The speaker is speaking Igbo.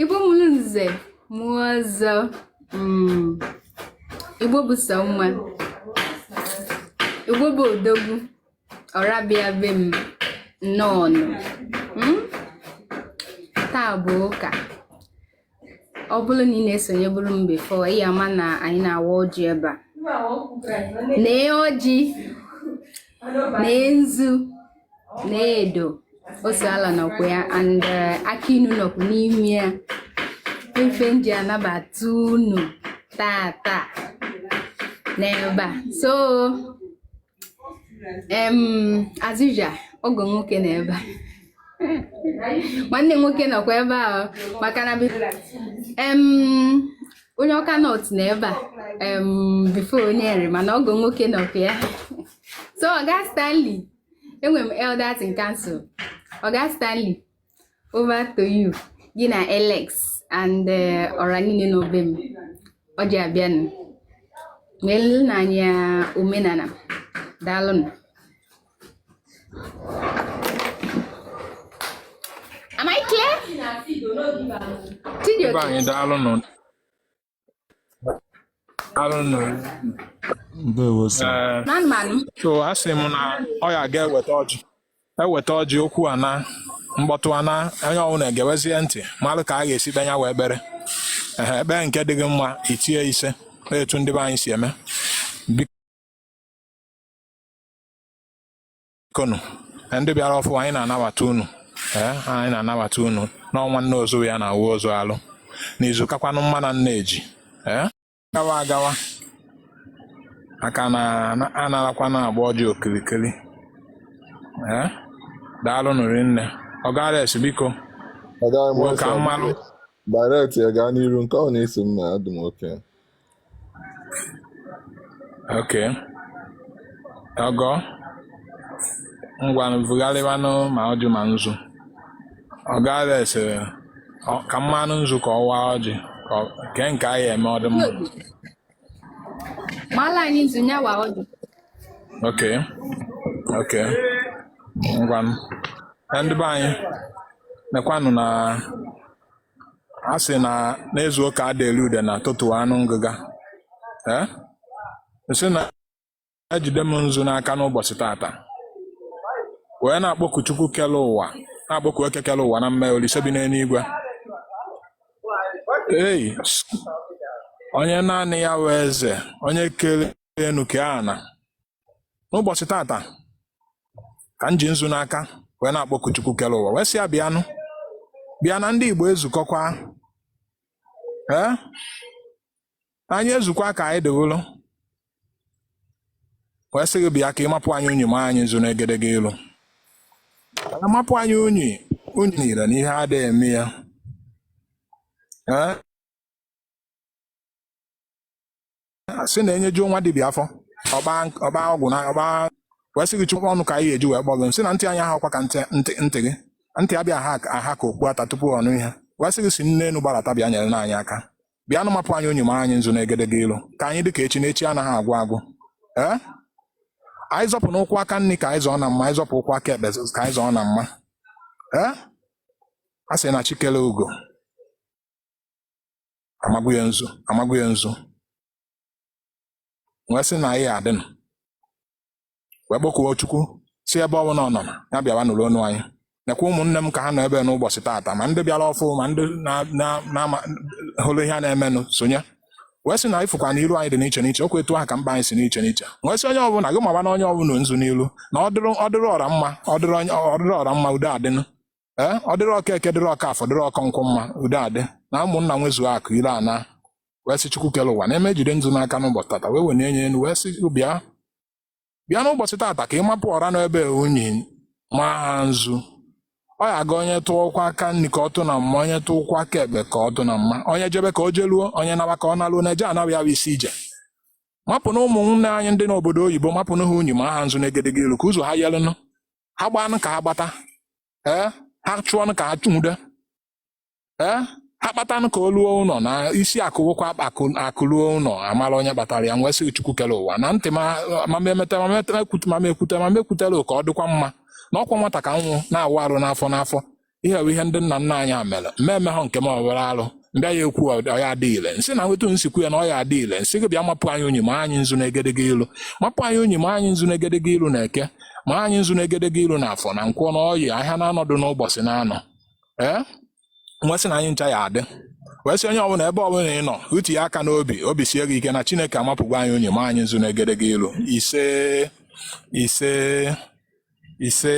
Igbo mụrụ nze mụọ ọzọ. Igbo bụ sọ mma. Igbo bụ odogwu. Ọra bịa be m nnọọnụ. Taa bụ ụka. Ọ bụrụ na ị na-esonyeburu m before, ị ama na anyị na-awa ọjị ebe a. Nee ọjị, nee nzu, nee edo, ose ala nọkwa ya and akị inu nọkwa n'ime ya. Ife m ji anabata unu tata n'ebe a. So as usual, ọgọ nwoke nọ ebe a, nwanne m nwoke nọkwa ebe a maka na onye Ọka North nọ ebe a before onye Nri, mana ọgọ nwoke nọkwa ya. So Oga Stanley, enwere m elders in council. Oga Stanley, over to you, gị na Alex and ọra niile nọ be m. Ọjị abịanụ meelu na anyị omenala. Daalụnụ. Am I clear? Ebe anyị daalụnụ. Daalụnụ. Ndewo sir. Ee, Anụmanụ. So a sị m na ọ ya ga-eweta ọjị. Eweta ọjị, okwu ana, mkpọtụ ana, onye ọbụla egewezie ntị malụ ka a ga-esi kpe ya wee ekpere. Ehe, ekpere nke dị gị mma, itinye ise etu ndị be anyị si eme. Bikonu, ndị bịara ọfụ, anyị na-anabata unu. Ee, anyị na-anabata unu n'ọnwa nne ozu ya na-awụ ozu alụ n'izu kakwanụ mma na nne eji. Ee, gawa agawa aka na anarakwa na-agba ọjị okirikiri. Ee, daalụ rinne. Ọga Alex, biko Agaghị m ka mmalụ. Direct ya gaa n'iru nke ọ na-esi m na adị m okay. Okay. Ọgọ, ngwanụ, bugharịwanụ ma ọjị ma nzu. Ọga Alex, ka mmanụ nzu ka ọ waa ọjị ka kee nke anyị eme ọ dị mma. Mala anyị nzu nya wa ọjị. Okay, ngwanụ. Ndị be anyị, nekwanụ na a sị na n'ezu ụka ada eri ude na tụtụ anụ ngịga. Ee, sị na ejide m nzu n'aka n'ụbọchị tata wee na-akpọku Chukwu kele ụwa, na-akpọku Eke kele ụwa na mme Olise bi n'eluigwe. Ei, onye naanị ya wee eze, onye kere enu kee ana, n'ụbọchị tata ka m ji nzu n'aka wee na-akpọku Chukwu kele ụwa wee sị ya bịanụ, bịa na ndị Igbo ezukọkwa. Ee, anyị ezukwa ka anyị dịwụlụ wee sị gị bịa ka ị mapụ anyị unyi, ma anyị nzu n'egedege ilu, mapụ anyị unyi, unyi niile na ihe adịghị eme ya. Ee, sị na enyejuo nwa dibịa afọ, ọgba ọgwụ na ọgba wee sị gị Chukwu ọnụ ka anyị eji wee kpọ gị sị na ntị anyị ahụkwa ka ntị ntị ntị gị ntị abịa ha aha ka okpu ata tupu ọnụ ihe wee sị gị si n'enu gbadata bịa nyere anyị aka, bịanụ mapụ anyị unyi, ma anyị nzu n'egedege ilu ka anyị dị ka echi na echi anaghị agwụ agwụ. Ee, anyị zọpụ n'ụkwụ aka nri ka anyị zọọ na mma, anyị zọpụ ụkwụ aka ekpe ka anyị zọọ na mma. Ee, a sị na chi kele ugo amagụ ya nzu, amagụ ya nzu, wee sị na anyị adịnụ wee kpọkuo Chukwu si ebe ọ bụla ọ nọ ya bịawa nụrụ ọnụ anyị. Nekwa ụmụnne m ka ha nọ ebe n'ụbọchị taata, ma ndị bịara ọfụ ma ndị na-ama hụrụ ihe a na-emenụ sonye wee sị na ịfụkwa na ilu anyị dị n'iche n'iche, okwu etu ahụ ka mba anyị si n'iche n'iche, wee sị onye ọbụla gị maba na onye ọbụla nzu n'ilu na ọ dịrị ọra mma, ọ dịrị ọra mma, udo adịnụ. Ee, ọ dịrị ọka eke, dịrị ọka afọ, dịrị ọka nkwọ mma, udo adị na ụmụnna nwezuo akụ ile ana. Wee sị Chukwu kere ụwa na-eme ejide nzu n'aka n'ụbọchị tata wee wenye enye elu wee sị bịa bịa n'ụbọchị tata ka ị mapụ ọra n'ebe unyi ma ha nzu. Ọ ya aga onye tụọ ụkwụ aka nri ka ọ tụ na mma, onye tụọ ụkwụ aka ekpe ka ọ tụ na mma, onye jebe ka o jeluo, onye nawa ka ọ naluo, na eje anawa ya bụ isi ije. Mapụ na ụmụnne anyị ndị n'obodo oyibo, mapụ na ha unyi ma ha nzu n'egedege ilu ka ụzọ ha yelụnụ, ha gbanụ ka ha gbata, ee, ha chụọnụ ka ha nwude, ee, ha kpatanụ ka o luo ụlọ na isi akụ wụkwa akụ, akụ luo ụlọ amara onye kpatara ya. Wee sị Chukwu kere ụwa na ntị ma ma m emete ma m ekwute ma m ekwutela ka ọ dịkwa mma na ọkwa nwata ka nwụ na-awụ arụ n'afọ n'afọ. Ihe bụ ihe ndị nna nna anyị ha mere. Mmemme ha nke m ọbụla alụ mbịa ya ekwu ọ ya adị ile nsị na nwetu nsikwu ya na ọ ya adị ile nsị gị bịa mapụ anyị unyi ma anyị nzu na-egedege ilu, mapụ anyị unyi ma anyị nzu na-egedege ilu na eke, ma anyị nzu na-egedege ilu na afọ na nkwọ na ọyị ahịa na-anọdụ n'ụbọchị na-anọ. Ee, nwee sị na anyị ncha ya adị, wee sị onye ọbụla ebe ọbụla ị nọ utinye aka n'obi, obi sie gị ike na Chineke amapụgwa anyị unyi ma anyị nzu na-egedege ilu. Ise, ise, ise.